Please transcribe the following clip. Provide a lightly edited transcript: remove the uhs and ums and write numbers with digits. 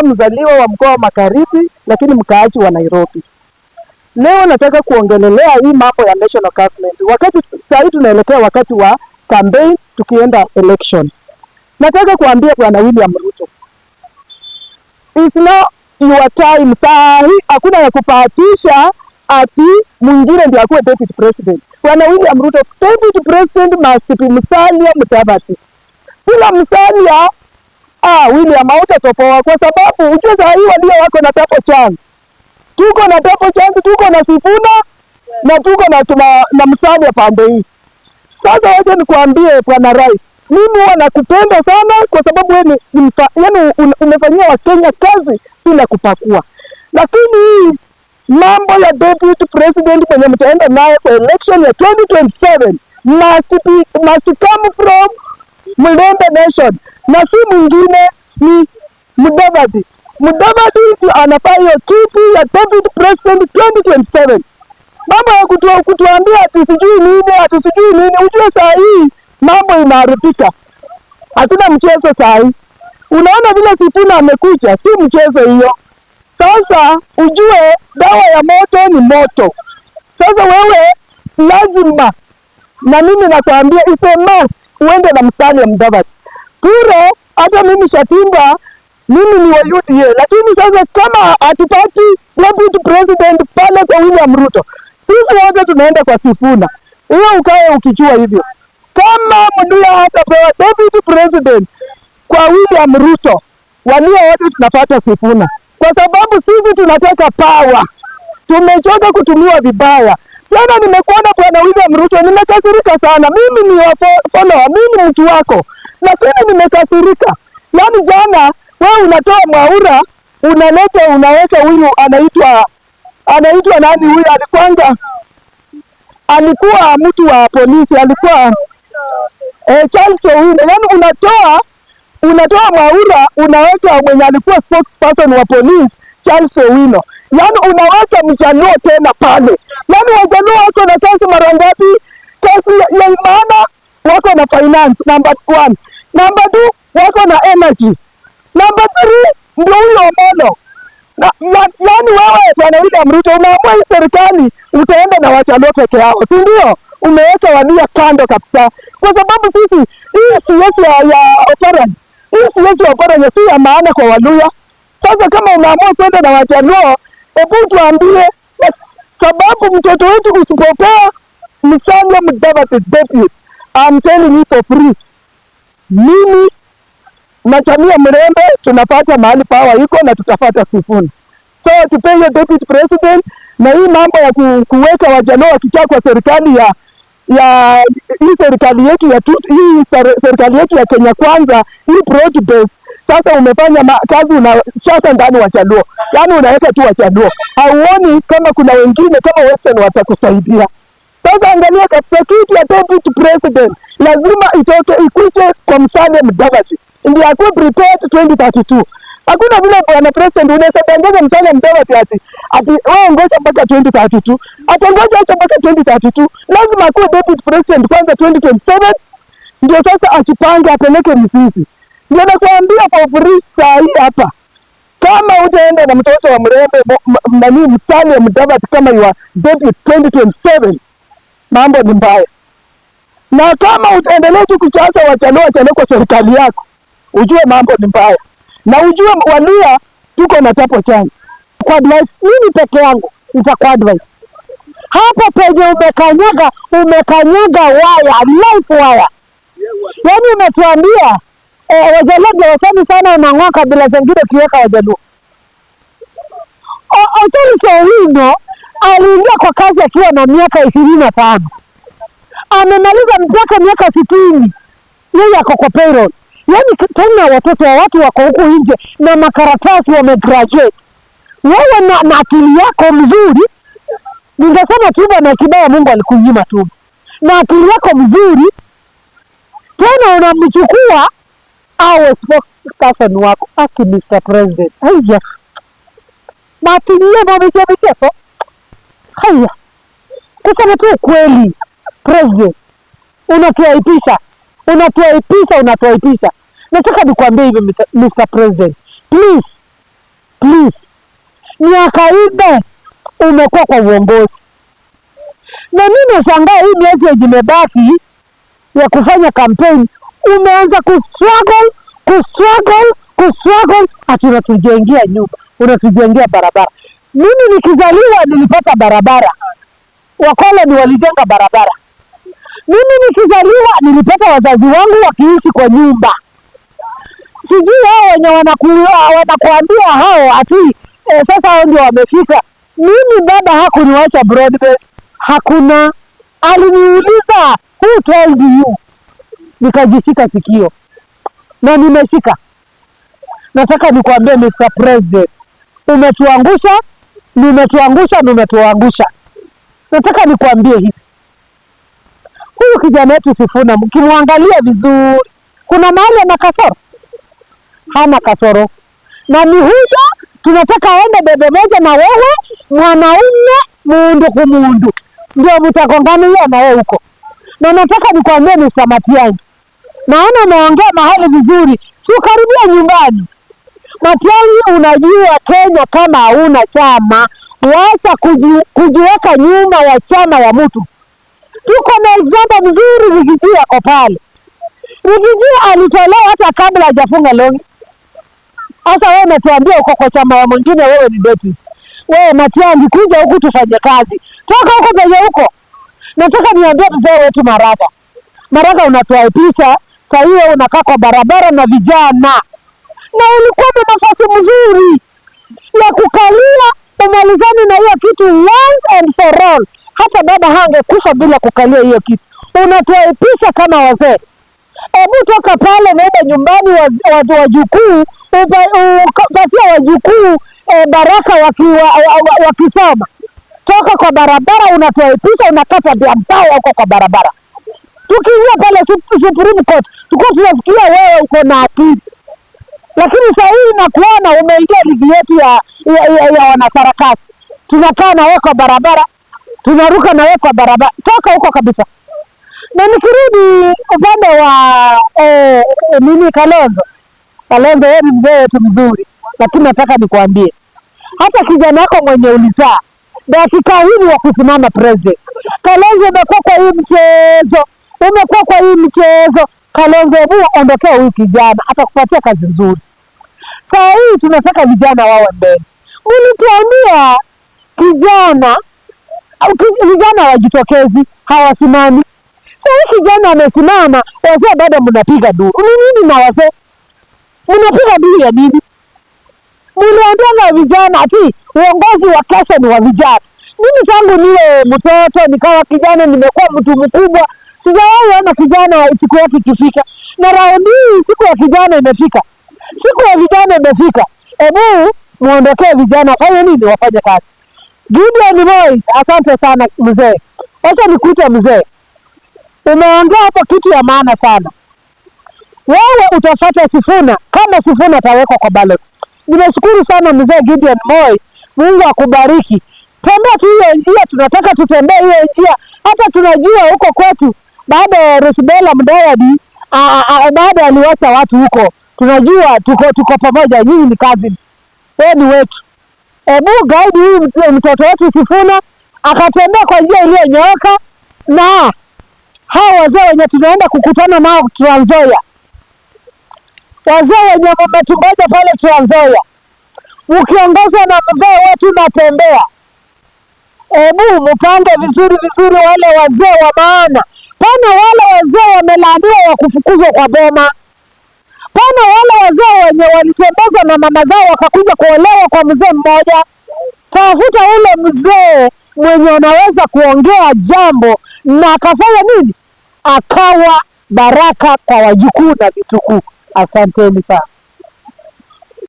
Mzaliwa wa mkoa wa Magharibi lakini mkaaji wa Nairobi. Leo nataka kuongelelea hii mambo ya national government. Wakati saa hii tunaelekea wakati wa campaign, tukienda election. Nataka kuambia Bwana William Ruto, it's now your time. Saa hii hakuna ya kupatisha ati mwingine ndio akuwe deputy president. Bwana William Ruto, deputy president must be Musalia Mudavadi. Bila Musalia, ah, William, hautatoboa kwa sababu ujue saa hii walio wako na double chance. Tuko na double chance, tuko na Sifuna na tuko na Musalia pande hii. Sasa wacha nikuambie, Bwana Rais, mimi huwa nakupenda sana kwa sababu wewe yaani umefanyia Wakenya kazi bila kupakua, lakini hii mambo ya deputy president mwenye mtaenda naye kwa election ya 2027 must come from Mulembe Nation na si mwingine, ni Mudavadi. Mudavadi ndio anafaa hiyo kiti ya deputy president 2027. Mambo ya kutuambia ati sijui nini, ati sijui nini, ujue saa hii mambo imeharibika. Hakuna mchezo saa hii. Unaona vile Sifuna amekuja, si mchezo hiyo. Sasa ujue dawa ya moto ni moto. Sasa wewe lazima, na mimi nakwambia, it's a must uende na Musalia Mudavadi. Kura hata mimi Shatimba, mimi ni wa UDA, lakini sasa kama hatupati deputy president pale kwa William Ruto, sisi wote tunaenda kwa Sifuna. Hiyo ukae ukijua hivyo. Kama Mluya hatapewa deputy president kwa William Ruto, walio wote tunafuata Sifuna, kwa sababu sisi tunataka power. Tumechoka kutumiwa vibaya. Tena nimekuona, Bwana William Ruto, nimekasirika sana. Mimi ni wa follower, mimi ni mtu wako, lakini nimekasirika. Yaani jana wewe unatoa Mwaura, unaleta, unaweka huyu anaitwa nani huyu, alikuwa mtu wa polisi, alikuwa Charles Owino. Yaani unatoa Mwaura, unaweka mwenye alikuwa spokesperson wa polisi, Charles Owino. Yaani unaweka Mjaluo tena pale. Yaani Wajaluo wako na kazi mara ngapi? Kazi ya maana wako na finance number one. Number two, wako na energy. Number three, ndio huyo Omolo. Na yaani wewe, Bwana William Ruto, umeamua hii serikali utaenda na Wajaluo peke yao, si ndio? Umeweka Waluya kando kabisa, kwa sababu sisi hii siasa ya Oparanya, hii siasa ya Oparanya si ya maana kwa Waluya. Sasa kama umeamua kwenda na Wajaluo, hebu tuambie, sababu mtoto wetu usipopea Musalia Mudavadi deputy, I'm telling you for free, mimi na jamii ya Mlembe tunafata mahali power iko na tutafata Sifuna. So tupe hiyo deputy president, na hii mambo ya kuweka Wajaluo wakichaa kwa serikali ya hii serikali yetu ya hii serikali yetu ya Kenya Kwanza, hii broad based. Sasa umefanya kazi unachaza ndani Wajaluo, yaani unaweka tu Wajaluo, hauoni kama kuna wengine kama Western watakusaidia. Sasa angalia kabisa, kiti ya deputy president lazima itoke ikuje kwa Musalia Mudavadi ndio akuwe prepared 2032. Hakuna vile, Bwana President, unaweza tangaza Musalia Mudavadi ati wewe ngoja mpaka 2032. Atangoja acha mpaka 2032. Lazima akuwe deputy president kwanza 2027 ndio sasa ajipange apeleke mizizi. Ndio nakwambia for free saa hii hapa. Kama utaenda na mtoto wa Mlembe, nani, Musalia Mudavadi kama your deputy 2027, mambo ni mbaya. Na kama utaendelea tu kuchaza Wajaluo Wajaluo kwa serikali yako, ujue mambo ni mbaya, na ujue Waluya tuko na double chance. Kwa advice, mimi peke yangu nitaku advice hapo penye umekanyaga, umekanyaga waya, live wire. Yaani umetuambia Wajaluo ndio wasomi sana, unang'oa kabila zingine ukiweka Wajaluo. Charles Owino aliingia kwa kazi akiwa na miaka 25, amemaliza mpaka miaka 60, yeye ako kwa payroll. Yaani tena watoto wa watu wako huku nje na makaratasi wamegraduate. Wewe na akili yako mzuri, ningesema tuba na kibaya Mungu alikunyima tuba, na akili yako mzuri tena unamchukua awe spokesperson wako. Aki Mr. President, haya makinyie michezo haya, kusema tu ukweli, President, unatuaibisha, unatuaibisha, unatuaibisha. Nataka nikwambie hivi, Mr. President, please. Please, miaka 4 umekuwa kwa uongozi, na mimi nashangaa hii miezi yenye imebaki ya kufanya campaign umeanza kustruggle, kustruggle, kustruggle, ati unatujengea nyumba, unatujengea barabara. Mimi nikizaliwa nilipata barabara, wakoloni walijenga barabara. Mimi nikizaliwa nilipata wazazi wangu wakiishi kwa nyumba. Sijui hao wenye wanakuambia hao ati sasa hao ndio wamefika. Mimi baba hakuniwacha broad base, hakuna. Aliniuliza, "Who told you?" Nikajishika sikio na nimeshika. Nataka nikwambie Mr. President, umetuangusha, nimetuangusha, nimetuangusha. Nataka nikwambie hivi, huyu kijana wetu Sifuna, mkimwangalia vizuri, kuna mahali ana kasoro? Hana kasoro, na ni huyo tunataka aende bebe moja na wewe, mwanaume muundu kumundu, ndio mtakongana hiyo na wewe huko. Na nataka nikwambie Mr. Matiang'i, naona umeongea mahali vizuri, si ukaribia nyumbani. Matiang'i, unajua Kenya kama hauna chama, wacha kujiweka nyuma ya chama ya mtu. Tuko na example mzuri, Riggy G ako pale. Riggy G alitolewa hata kabla hajafunga longi. Sasa wewe umetuambia uko kwa chama ya mwingine, wewe ni deputy. Wewe Matiang'i, kuja huku tufanye kazi, toka huko penye huko. Nataka niambie mzee wetu Maraga, Maraga, unatuaibisha saa hii, wewe unakaa kwa barabara na vijana, na ulikuwa na nafasi mzuri ya kukalia umalizane na hiyo kitu once and for all. Hata baba hangekufa bila kukalia hiyo kitu. Unatuaibisha kama wazee. Hebu toka pale, nenda nyumbani, wajukuu upatia wajukuu baraka wakisoma. Toka kwa barabara, unatuaibisha, unakata vya mbaya huko kwa barabara. Tukiingia pale Supreme Court tulikuwa tunafikiria wewe uko na akili, lakini sasa hii nakuona umeingia ligi yetu ya wanasarakasi. Tunakaa na wewe kwa barabara, tunaruka na wewe kwa barabara. Toka huko kabisa. Na nikirudi upande wa nini, Kalonzo, Kalonzo, wewe ni mzee wetu mzuri, lakini nataka nikwambie hata kijana wako mwenye ulizaa dakika hii ni wa kusimama president. Kalonzo, umekuwa kwa hii mchezo, umekuwa kwa hii mchezo. Kalonzo, hebu ondokea huyu kijana, atakupatia kazi nzuri. Saa hii tunataka vijana wawe mbele. Mlituambia kijana au vijana hawajitokezi, hawasimami. Saa hii kijana amesimama, wazee bado mnapiga duru. Ni nini na wazee? Mnapiga duru ya nini? Mliambia vijana ati uongozi wa kesho ni wa vijana. Mimi tangu niwe mtoto nikawa kijana, nimekuwa mtu mkubwa, sijawahi ona kijana siku yake ikifika, na raundi hii siku ya kijana imefika, siku ya vijana imefika. Hebu muondokee vijana, wafanye nini? Wafanye kazi. Gideon Moi, asante sana mzee. Wacha nikuite mzee, umeongea hapo kitu ya maana sana. Wewe utafuata Sifuna kama Sifuna atawekwa kwa ballot. Nimeshukuru sana mzee Gideon Moi, Mungu akubariki. Tembea tu hiyo njia, tunataka tutembee hiyo njia. Hata tunajua huko kwetu baada ya Rosebella Mudavadi baada aliwacha watu huko, tunajua tuko pamoja, nyinyi ni cousins, wewe ni wetu. Ebu guide huyu mtoto wetu Sifuna akatembea kwa njia iliyonyooka, na hao wazee wenye tunaenda kukutana nao Trans Nzoia, wazee wenye mmetungoja pale Trans Nzoia, mkiongozwa na mzee wetu Natembea, ebu mpange vizuri vizuri wale wazee wa maana. Pana wale wazee wamelaaniwa wa kufukuzwa kwa boma, pana wale wazee wenye walitembezwa na mama zao wakakuja kuolewa kwa mzee mmoja. Tafuta ule mzee mwenye anaweza kuongea jambo na akafanya nini, akawa baraka kwa wajukuu na vitukuu. Asanteni sana.